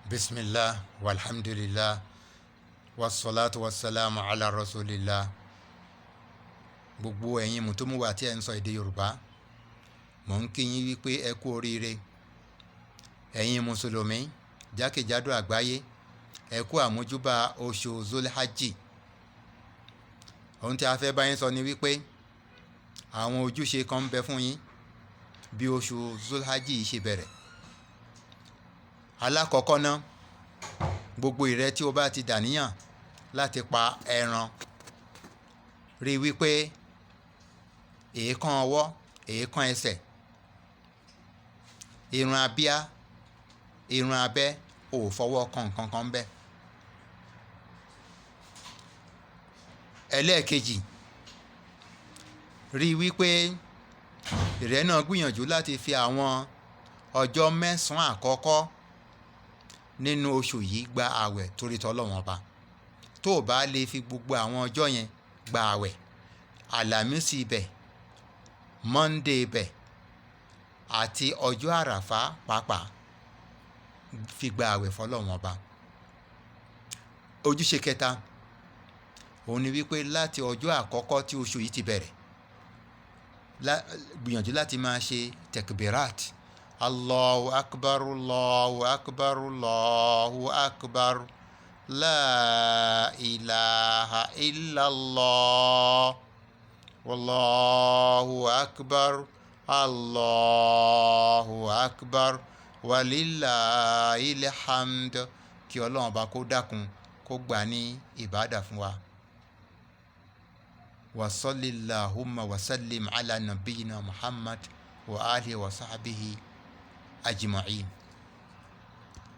Bismillah walhamdulillah wasalaatu wasalaamu ala rasulillah. Gbogbo ẹ̀yin mùtúmùwà tí ẹ ń sọ èdè Yorùbá, mò ń kí yín wípé ẹ kú oríire. Ẹ̀yin mùsùlùmí jákèjádò àgbáyé, ẹ kú àmójúbà oṣù Zulhajji. Ohun tí a fẹ́ bá yín sọ ni wípé àwọn ojúṣe kan ń bẹ fún yín bí oṣù Zulhajji yìí ṣe bẹ̀rẹ̀. Alákọ̀ọ́kọ́ ná, gbogbo ìrẹ́ tí o bá ti dàníyàn láti pa ẹran, rí wípé èékán ọwọ́, èékán ẹsẹ̀, irun abíá, irun abẹ́, ò fọwọ́ kan nǹkan kan bẹ́ẹ̀. Ẹlẹ́ẹ̀kejì, rí wípé ìrẹ́ náà gbìyànjú láti fi àwọn ọjọ́ mẹ́sàn-án àkọ́kọ́ nínú oṣù yìí gba àwẹ̀ torí t'Ọlọ́run Ọba. Tó o bá lè fi gbogbo àwọn ọjọ́ yẹn gba àwẹ̀, Àlàmísì ibẹ̀, Monday ibẹ̀ àti ọjọ́ Àràfá pàápàá fi gba àwẹ̀ f'Ọlọ́run Ọba. Ojúṣe kẹta, òun ni wípé láti ọjọ́ àkọ́kọ́ tí oṣù yìí ti bẹ̀rẹ̀, gbìyànjú láti máa ṣe tekbirat. Allahu akbar, Allahu akbar, Allahu akbar, la ilaha illallah, wallahu akbar, Allahu akbar, walillahil hamd. Kí Ọlọ́run Ọba kó dákun kó gbà ní ìbádà fún wa. Wa sallillahumma wa sallim ala nabiyyina Muhammad wa alihi wa sahbihi ajma'in.